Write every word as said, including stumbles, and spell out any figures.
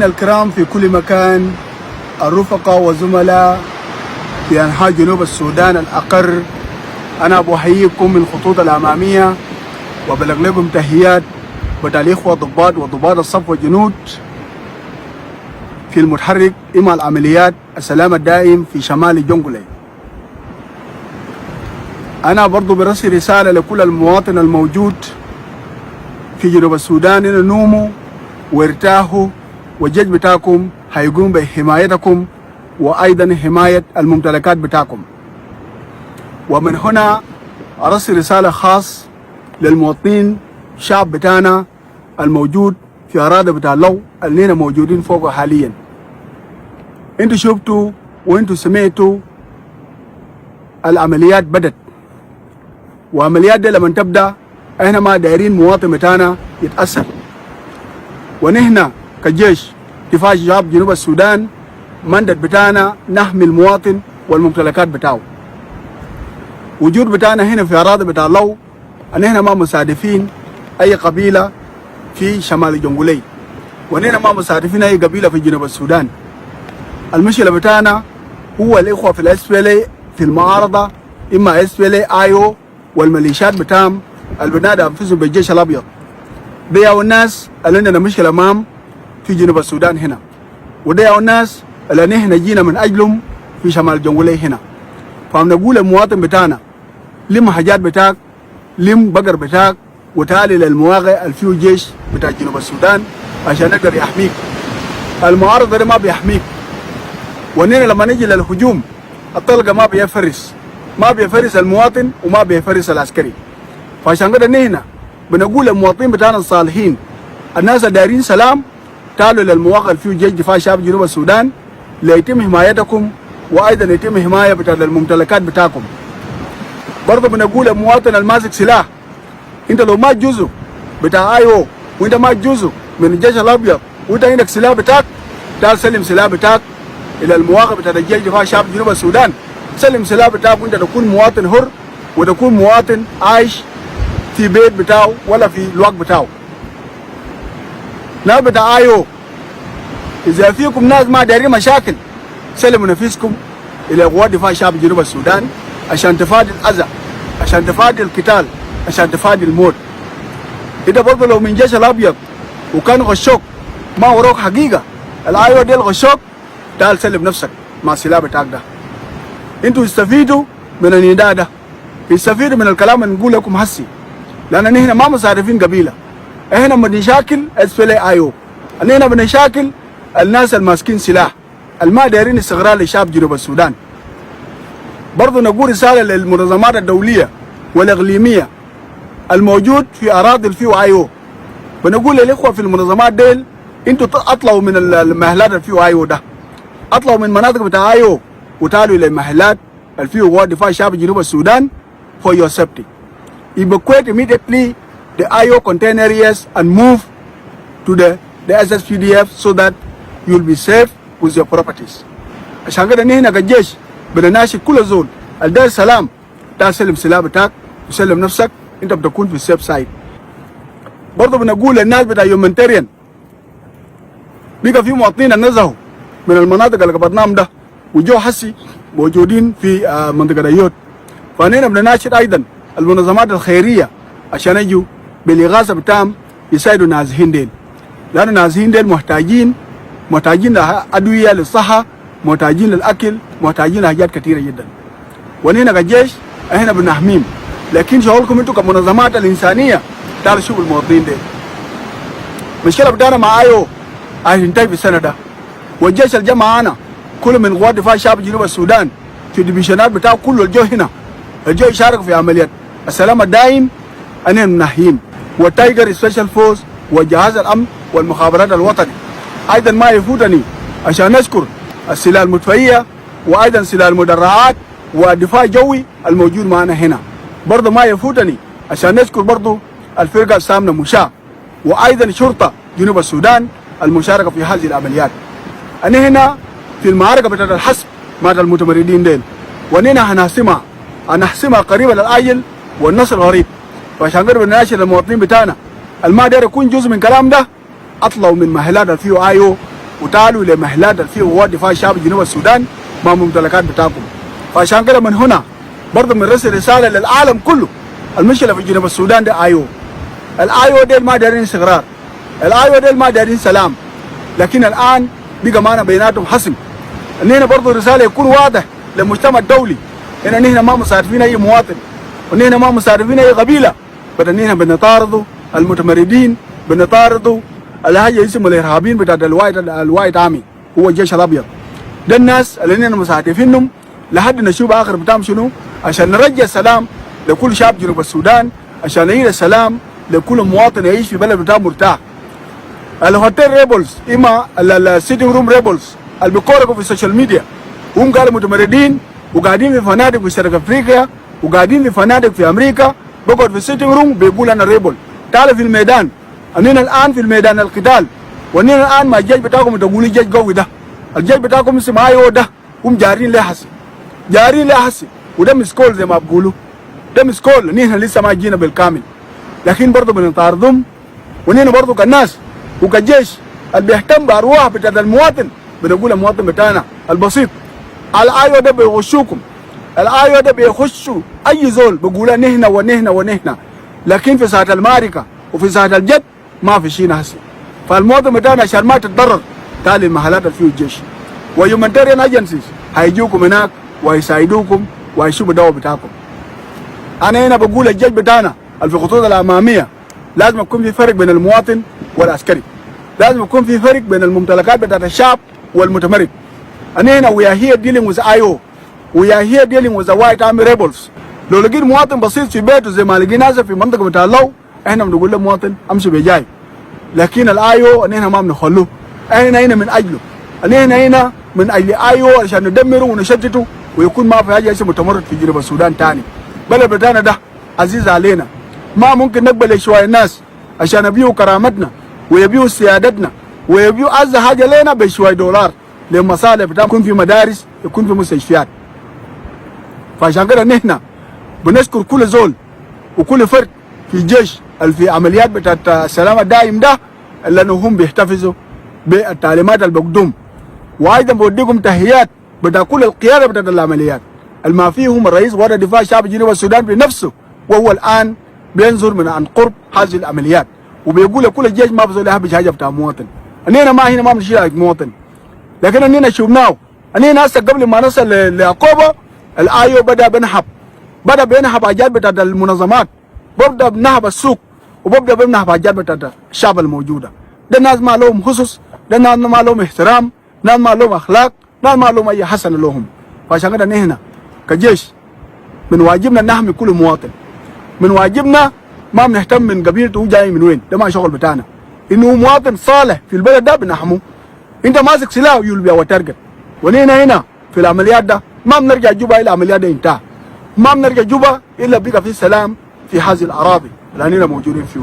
الكرام في كل مكان، الرفقاء والزملاء في أنحاء جنوب السودان الأقر، أنا بحييكم من الخطوط الأمامية وبلغ لكم تحيات بتاع الإخوة الضباط وضباط الصف والجنود في المتحرك إما العمليات السلام الدائم في شمال جونغلي. أنا برضو برسل رسالة لكل المواطن الموجود في جنوب السودان، إنه نوموا وارتاحوا، والجيش بتاعكم هيقوم بحمايتكم وأيضًا حماية الممتلكات بتاعكم. ومن هنا أرسل رسالة خاص للمواطنين، شعب بتاعنا الموجود في أراضي بتاع لو اللي نحن موجودين فوقه حاليًا. انتوا شفتوا وانتوا سمعتوا العمليات بدت، وعمليات دي لما تبدأ احنا ما دايرين مواطن بتاعنا يتأثر. ونحن كجيش دفاع شعب جنوب السودان mandate بتاعنا نحمي المواطن والممتلكات بتاعه. وجود بتاعنا هنا في أراضي بتاع لو، أن إحنا ما مستهدفين أي قبيلة في شمال جنغلي، وأن إحنا ما مستهدفين أي قبيلة في جنوب السودان. المشكلة بتاعنا هو الإخوة في ال إس بي إل إيه في المعارضة، إما إس بي إل إيه آي أو والميليشيات بتاعهم اللي بينادوا أنفسهم بالجيش الأبيض. دي ياهو الناس اللي عندنا مشكلة معاهم في جنوب السودان هنا، ودي ياهو الناس اللي نحن جينا من أجلهم في شمال جنغلي هنا. فبنقول للمواطن بتاعنا، لم حاجات بتاعك، لم بقر بتاعك، وتعال للمواقع اللي فيه جيش بتاع جنوب السودان عشان نقدر يحميك. المعارضة ده ما بيحميك. ونحن لما نجي للهجوم، الطلقة ما بيفرس، ما بيفرس المواطن وما بيفرس العسكري. فعشان كده نحن بنقول للمواطنين بتاعنا الصالحين، الناس الدايرين سلام، تعالوا للمواقع اللي فيه جيش دفاع شعب جنوب السودان ليتم حمايتكم، وأيضًا يتم حماية بتاع الممتلكات بتاعكم. برضو بنقول للمواطن الماسك سلاح، انت لو ما جزء بتاع آي أو، وانت ما جزء من الجيش الأبيض، وانت عندك سلاح بتاعك، تعال سلم سلاح بتاعك إلى المواقع بتاعت الجيش دفاع شعب جنوب السودان. سلم سلاح بتاعك وانت تكون مواطن حر، وتكون مواطن عايش في بيت بتاعه ولا في الواق بتاعه. ناس بتاع آي أو، إذا فيكم ناس ما دايرين مشاكل، سلموا نفسكم إلى قوات دفاع شعب جنوب السودان عشان تفادي الأذى، عشان تفادي القتال، عشان تفادي الموت. انت برضو لو من جيش الأبيض وكان غشوك، ما وروك حقيقة، ال آي أو ديل غشوك، تعال سلم نفسك مع السلاح بتاعك ده. انتوا استفيدوا من النداء ده، استفيدوا من الكلام اللي نقول لكم هسي، لأن نحن ما مستهدفين قبيلة. احنا بنشاكل إس بي إل إيه آي أو، نحن بنشاكل الناس الماسكين سلاح، الما دايرين استقرار لشعب جنوب السودان. برضو نقول رسالة للمنظمات الدولية والإقليمية الموجود في أراضي اللي فيه آي أو، بنقول للإخوة في المنظمات ديل، انتوا ت-، اطلعوا من ال-، المحلات اللي فيه آي أو ده، اطلعوا من مناطق بتاع آي أو وتعالوا إلى محلات اللي فيه قوات دفاع شعب جنوب السودان for your safety. Evacuate immediately the آي أو contained areas and move to the, the إس إس بي دي إف so that you'll be safe with your properties. عشان كده نحن كجيش بنناشد كل زول الداير سلام، تعال سلم سلاح بتاعك وسلم نفسك، انت بتكون في السيف سايد. برضو بنقول للناس بتاع هيومانيتيريان، بقى في مواطنين نزحوا من المناطق اللي قبضناهم ده وجو حسي موجودين في، آه، منطقة ديوت. فأننا بنناشد أيضًا المنظمات الخيرية عشان يجوا بالإغاثة بتاعهم يساعدوا النازحين ديل، لأن النازحين ديل محتاجين، محتاجين لأدوية للصحة، محتاجين للأكل، محتاجين لحاجات كتيرة جدًا. ونحن كجيش، احنا بنحميهم. لكن شغلكم انتوا كمنظمات الإنسانية، تعالوا شوفوا المواطنين ديل. المشكلة بتاعنا مع آي أو هتنتهي في السنة ده. والجيش الجا معانا كله من قوات دفاع شعب جنوب السودان في ديفيجنات بتاعه كله الجو هنا، الجو يشارك في عمليات السلام الدائم، أنا نحييهم. والتايجر سبيشال فورس وجهاز الأمن والمخابرات الوطني أيضًا ما يفوتني عشان نشكر السلاح المدفعية وأيضًا سلاح المدرعات والدفاع الجوي الموجود معنا هنا. برضه ما يفوتني عشان نشكر برضه الفرقة السامنة مشاة وأيضًا شرطة جنوب السودان المشاركة في هذه العمليات. أنا هنا في المعركة بتاعت الحسم مع المتمردين ديل، وأننا هنحسمها، هنحسمها قريبًا العاجل والنصر قريب. فعشان كده بنناشد المواطنين بتاعنا الما داير يكون جزء من كلام ده، اطلعوا من محلات اللي فيه آي أو وتعالوا لمحلات الفي وادي فيها شعب جنوب السودان مع ممتلكات بتاعكم. فعشان كده من هنا برضو بنرسل رسالة للعالم كله. المشكلة في جنوب السودان ده آي أو. ال آي أو ديل ما دايرين استقرار. ال آي أو ديل ما دايرين سلام. لكن الآن بقى معنا بيناتهم خصم. إن هنا برضو رسالة يكون واضح للمجتمع الدولي إن نحن ما مصادفين أي مواطن، وإن نحن ما مصادفين أي قبيلة. بدل نحن بنطاردوا المتمردين، بنطاردوا الحاجة اسمه الإرهابيين بتاعت الوايت، الوايت آرمي، هو الجيش الأبيض. ده الناس اللي نحن مستهدفينهم لحد نشوف آخر بتاعهم شنو، عشان نرجع السلام لكل شعب جنوب السودان، عشان نعيد السلام لكل مواطن يعيش في بلد بتاعه مرتاح. الهوتيل ريبلز، إما ال، ال، السيتنج روم ريبلز اللي بيكوركوا في السوشيال ميديا، هم قالوا متمردين وقاعدين في فنادق في شرق أفريقيا، وقاعدين في فنادق في أمريكا، بقعد في السيتنج روم بيقول أنا ريبل. تعال في الميدان، أننا الآن في الميدان القتال، وأننا الآن مع الجيش بتاعكم، تقولوا الجيش قوي ده. الجيش بتاعكم اسمه آي أو ده، هم جارين ليه حسي، جارين ليه حسي، وده مسكول زي ما بقولوا، ده مسكول، نحن لسه ما جينا بالكامل، لكن برضو بنطاردهم. ونحن برضو كالناس وكالجيش اللي بيهتم بأرواح بتاعت المواطن، بنقول المواطن بتاعنا البسيط، ال آي أو ده بيغشوكم، ال آي أو ده بيخشوا أي زول بيقول نحن ونحن ونحن، لكن في ساعة المعركة وفي ساعة الجد ما في شيء نحسي. فالمواطن بتاعنا عشان ما تتضرر، تعال المحلات اللي فيه الجيش، وهيومانيتيريان ايجنسيز هيجوكم هناك وهيساعدوكم وهيشوفوا الدواء بتاعكم. أنا هنا بقول الجيش بتاعنا اللي في الخطوط الأمامية، لازم يكون في فرق بين المواطن والعسكري. لازم يكون في فرق بين الممتلكات بتاعت الشعب والمتمرد. أنا هنا we are here dealing with آي أو. We are here dealing with the white army rebels. لو لقيت مواطن بسيط في بيته زي ما لقينا هسه في منطقة بتاع لو، احنا بنقول له مواطن امشي بجاي. لكن ال آي أو نحن ما بنخلوه. احنا هنا من اجله. احنا هنا من اجل آي أو عشان ندمره ونشتته ويكون ما في حاجة اسمه تمرد في جنوب السودان تاني. بلد بتاعنا ده عزيز علينا. ما ممكن نقبل شوية ناس عشان يبيعوا كرامتنا ويبيعوا سيادتنا ويبيعوا أعز حاجة لنا بشوية دولار لمصالح بتاعهم، يكون في مدارس، يكون في مستشفيات. فعشان كده نحن بنشكر كل زول وكل فرد في الجيش اللي في عمليات بتاعت السلام الدائم ده، لأنه هم بيحتفظوا بالتعليمات اللي بقدم. وأيضًا بوديكم تحيات بتاع كل القيادة بتاعت العمليات، الما فيهم الرئيس قوات الدفاع الشعبي جنوب السودان بنفسه، وهو الآن بينظر من عن قرب هذه العمليات، وبيقول لكل الجيش ما بزول يهبش حاجة بتاع مواطن. أننا ما هنا ما بنشيل حاجة مواطن، لكن أننا شفناه. أننا هسه قبل ما نصل ل، لعقوبة، ال آي أو بدأ بنهب، بدأ بنهب حاجات بتاعت المنظمات، ببدأ بنهب السوق، وببدأ بنهب حاجات بتاعت الشعب الموجودة. ده ناس ما لهم أسس، ده ناس ما لهم احترام، ناس ما لهم أخلاق، ناس ما لهم أي حسنة لهم. فعشان كده نحن كجيش من واجبنا نحمي كل مواطن. من واجبنا ما بنهتم من قبيلته هو جاي من وين، ده ما شغل بتاعنا. إنه مواطن صالح في البلد ده بنحموه. أنت ماسك سلاح، you will be our target. ونحن هنا في العمليات ده ما بنرجع جوبا إلا العمليات ده انتهى. ما بنرجع جوبا إلا بقى في سلام في هذه الأراضي اللي نحن موجودين فيه.